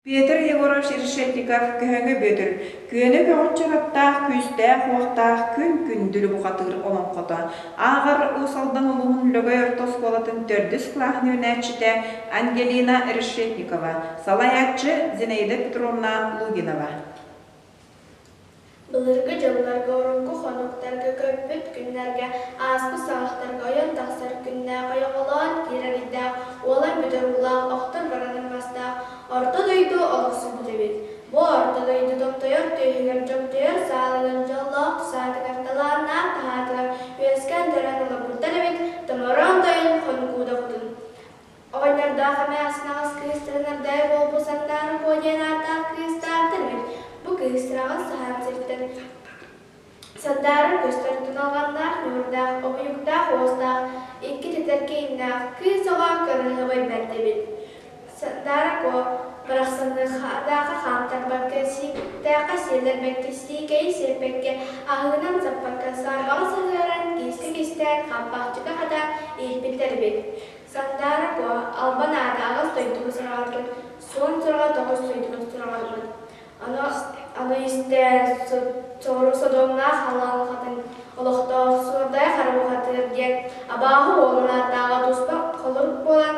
Петр Егорович Решетников Көһөҥө Бүөтүр күөнэ көҕүччэр аттаах, күүстээх-уохтаах күн күндүлү бухатыыр олоҥхото. Ааҕар Уус Алдан улууһун Лөгөй орто оскуолатын төрдүс кылааһын үөрэнээччитэ Ангелина Решетникова, салайааччы Зинаида Петровна Лугинова. Былыргы дьылларга урукку хонуктарга көппүт күннэргэ, ааспыт саҕахтарга ойон тахсар күннээх ойоҕолоон киирэр ыйдаах, уолан бүтэр уулаах, охтор баранар мастаах Орто дойду олохсуйбут эбит. Бу Орто дойду томтойор түөһүгэр дьомтойор саалыгар дьоллоох саатыгар талааннаах таһаатыгар үөскээн төрөөн олорбуттар эбит Томороон тойон Хонкууда хотун. Оҕонньордоох эмээхсин аҕыс кыыстарын Ардай буолбут Сандаара Куо диэн ааттаах кыыстаахтар эбит. Бу кыыстар аҕыс саһаан сиртэн Сандаара көстөр туналҕаннаах ньуурдаах, обуйуктаах уостаах, икки тэтэркэ иҥнээх кыыс оҕо кыраһыабай бэрт эбит. Сандаара Куо барахсанныахтааҕа хаамтарбакка, сииктээххэ сиэллэрбэккэ, сиикэйи сиэппэккэ, аһыынан саппакка, саарбаҕа сыһыаран, киискэ кистээн, хампаахчыга хатаан ииппиттэр эбит. Сандаара Куо албан аата аҕыс дойдуга сураҕырбыт, суон сураҕа тоҕус дойдуга сураҕырбыт. Аны, аны истэн соҕуруу содуомнаах халлаан хатыҥ олохтоох Суордай хара бухатыыр диэн абааһы уолун ааттааҕа туспа холорук буолан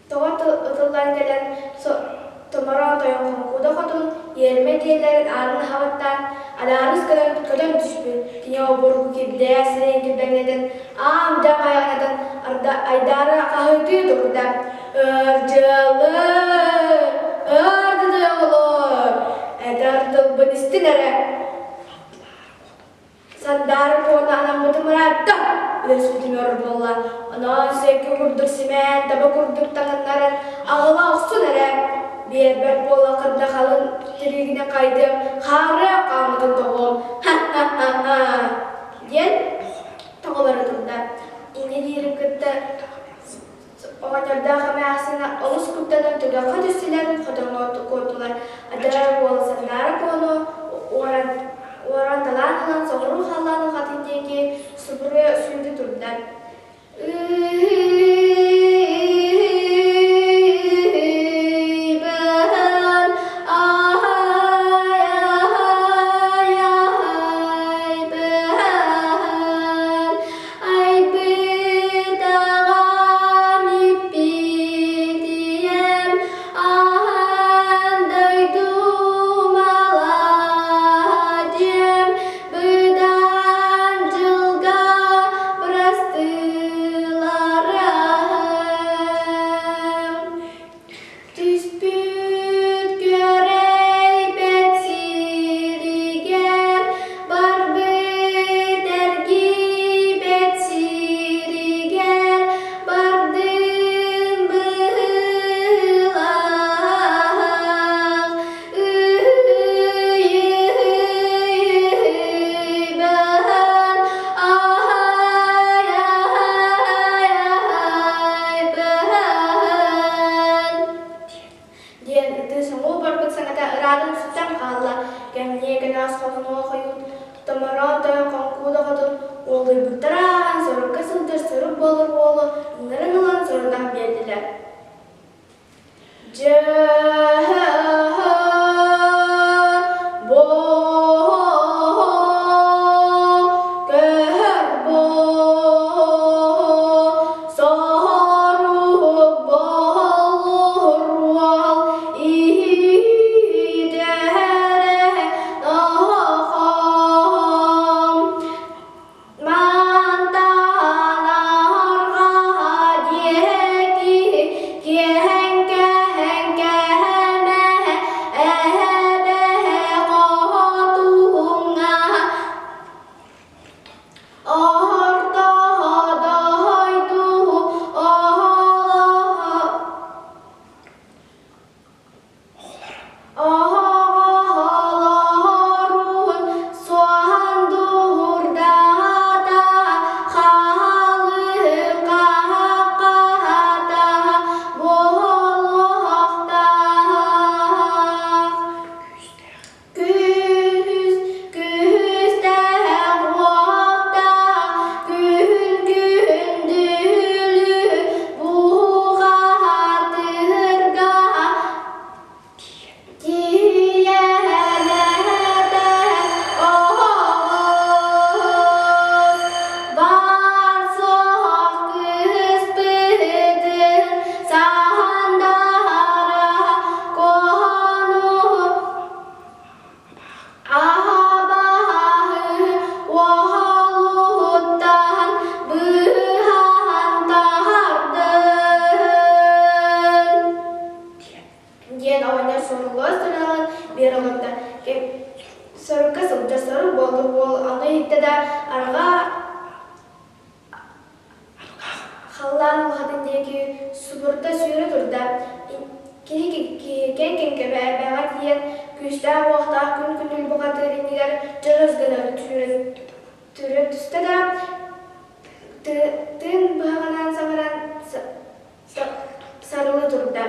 тоҕо ытыллан кэлэн Томороон тойон Хоҥкууда хотун иэримэ дьиэлэрин аанын аһабаттаан адаарыс гынан көтөн түспүт. Кини обургу кирдээх сирэйин килбэҥнэтэн аам-дьаам айаҕнатан айдаара хаһыытыы турда. Ырдьылы, ырдыды оҕолоор, этэр тылбын истин эрэ. Сандаара Куона анаммытым ыраатта, үөспүтүм өр буолла. Онон сэкки курдук симээн, таба курдук таҥыннаран аҕыла охсун эрэ. Биэрбэт буола кырдахалын тириигинэ хайдыам, хаарыа хааммытын тоҕуом. Ха-ха-ха-ха! диэн тоҕолоро турда. Инньэ диирин кытта Оҕонньордоох эмээхсинэ олус куттанан түгэххэ түстүлэр, хотоҥҥо куоттулар. Адара уол Сандаара Куону уоран, уоран талаан ылан соҕуруу халлаан ухатын диэки субуруйа сүүрдэ турда. Ыһыыбын аһай аһай аһайбын Айбыт аҕам иппитиэм, аһан дойдум алаадьым, быдан дьылга бырастыыларым. Түспүт күөрэйбэт сиригэр, барбыт эргийбэт сиригэр, бардым быһыылаах, ыһый-ыһый-ыһый-баһан, аһай аһай аһай баһан диэн ытыы соҥуу барбыт саҥата ыраатан сүтэн хаалла. Кэмниэ кэнэҕэс хоһунуо хойуут томороон тойон хоҥкуу доҕотун уолуйбуттара ааһан сорукка сылдьар сорук буолар уолу ыҥыран ылан сорудах биэрдилэр. Дьэ Мантан арҕаа диэки киэҥ кэһэҥ кэһэҥ. да арҕаа Халлаан улахатын диэки субурда сүүрэ турда, киһи киһиргэн кэҥкэбээбэҕэ тиийэн, күүстээх-уохтаах күн күнүл бухатыыр иннигэр дьырыс гына түрө түстэ да, тыын быһаҕынан саҥаран сарылыы турда.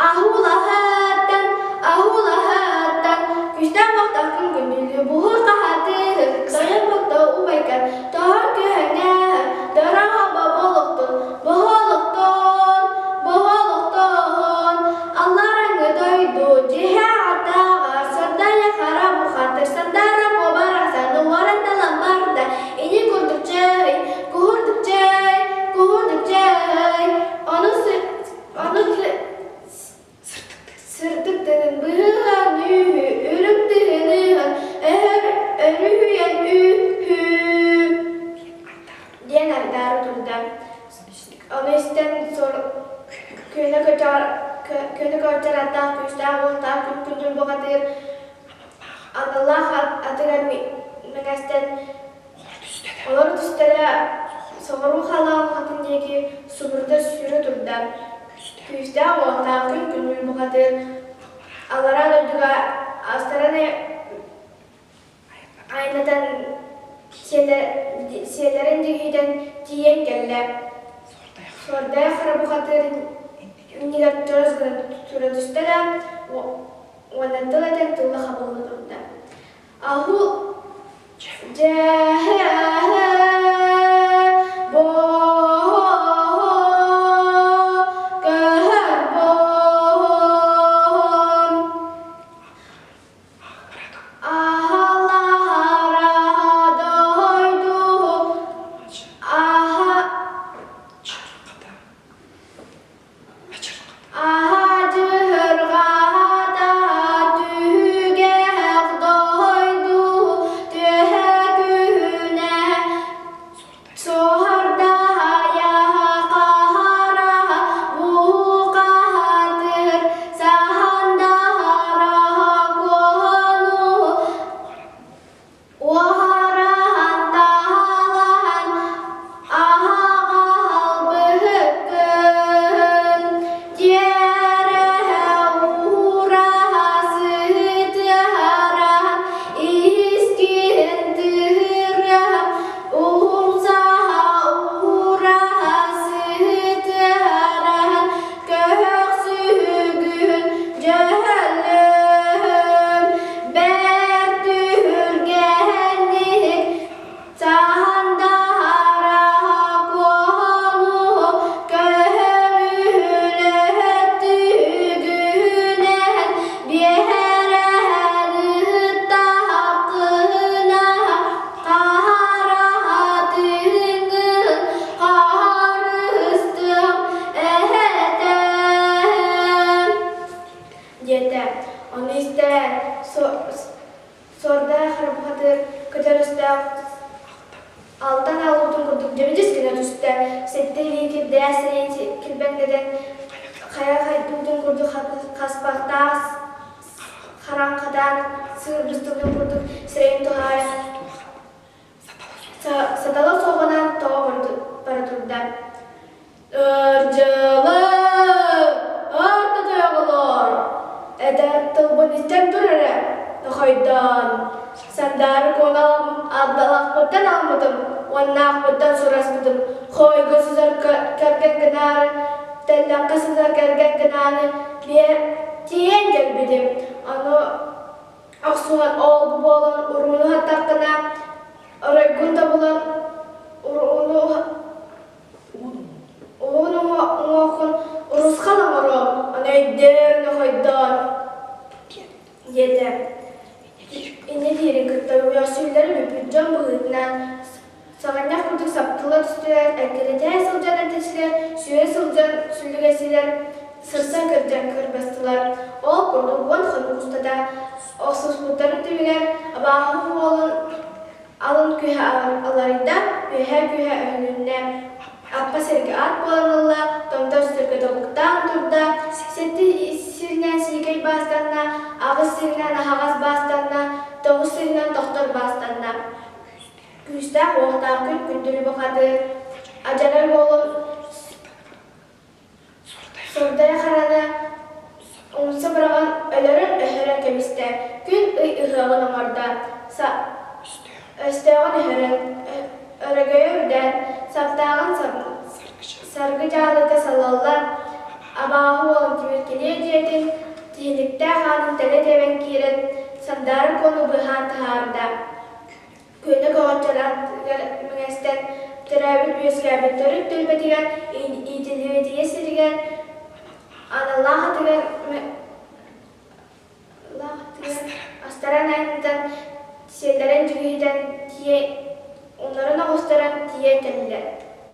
Аһуулаһыттан, аһуулаһыттан, күстээх махтахпын күндүлүү буһур хаһатыыһы, тойон бокто убайгар, тоһор күһэҥээһи, дороһобо болохтун, боһолохтон, боһолохтоһон, аллараңы дойду, дьиһэ атаҕар, сардайа хара бухатыр, сандара куобарахсан, уоран талан барда, ини курдук чэй, куһурдук чэй, куһурдук чэй, ону ону сырдык тыгын быһыан үһү, үрүҥ тыгыныһын өһөр өрүһүйэн үһү диэн ардаары турда. Ону истэн күөнэ көтөр күөнэ көтөр аттаах күүстээх уохтаах күн күндүл бухатыыр аналлаах атыгар мэҥэстэн Олор түстэрэ соҕуруу халаан хатын диэки субурута сүүрэ турда. Күүстээх уохтаах күн күннүүр бухатыыр аллараа дойдуга астаран айнатан сиэлэрин дьиһитэн тиийэн кэллэ. Суордаах хара бухатыыр иннигэр чорос гына тура түстэ да уонна тыл этэн тылла хабылла турда. Аһу Аһадьыһырҕаата түһүгэх дойду түһэ күнэ Суһардаһайа хаһараһа буһуқаһатыр саһандаһараһа куону Уһараһан таһалаһан аһаҕаһал быһыккын, тиэрэһэ уураһа сыһытыһараһан, иһискиһин тыһырыһан, уһумсаһа уураһа сыһытыһараһан, көһөхсүһүгүһүн дьөһөлөһөн, Бэрт түһүлгэһэнниһик саһан даһараһа куоһануһу көһөҥүһүлэһэттүһүгүһүнэһэн биэһэрэһэн ыһыттаһа кыһынаһа хаһараһа тыһыҥҥыһын хаһарыһыстыам эһэтэм диэтэ. Ону истэн суордаах харабыһатыгар көтөр өстөөх алтан аалбытын курдук дьэбидис гына түстэ. Сэттэ илии кирдээх сирэйин килбэҥнэтэн хайа хайдыбытын курдук хаспахтаах хараҥхатаан сыыр быстыбытын курдук сирэйин туһаайан Сатала суоҕунан тоҕо бара турда. Ырдьылы! Орто тойоҕолоор! Этэр тылбын истэн тур эрэ, нохойдоон. Сандаары куоналам абдалахпыттан алмытым, уоннаахпыттан сураспытым, хойго сытар кэргэн гынаары, тэллэххэ сытар кэргэн гынааны тиийэн кэлбитим. Ону охсуһан ол-бу буолан урууну уһаттаххына, оройгун тобулан урууну уһун уҥуоххун урусхал оҥоруом, ону өйдөөн, нохойдоон диэтэ. Инньэ диирин кытта үөхсүүллэрэ бүппүт дьон быһыытынан Саҕынньах курдук саптыла түстүлэр, эккирэтэ сылдьан этичилэр, сүүрэ сылдьан сүллүгэсилэр, сырсан кырдьан кырбастылар. Ол курдук уон хонук устата охсуспуттарын түмүгэр абааһы уолун алын күүһэ алларыйда, үөһээ күүһэ өһүлүннэ. Аппа сиргэ ат буолан ылла, томтор сиргэ тобуктаан турда, сэттэ сиринэн сиикэй баастанна, аҕыс сиринэн аһаҕас баастанна, тоҕус сиринэн тохтор баастанна. Күүстээх уохтаах күн күндүлү бухатыыр, адьарай уолун Сурдайа Хараны умса быраҕан өлөрөн-өһөрөн кэбистэ, күн ый ыһыаҕын оҥордо, өстөөҕүн өһөрөн, өрөгөйө үрдээн, саптааҕын саргы дьаалыта салаллан, абааһы уолун тимир килиэ дьиэтин тиһиликтээх аанын тэлэ тэбэн киирэн, сандаара куону быыһаан таһаарда. Күөнэ көҕөччөр аттыгар мэҥэстэн, төрөөбүт-үөскээбит төрүт түөлбэтигэр, иитиллибит ийэ сиригэр, аналлаах атыгар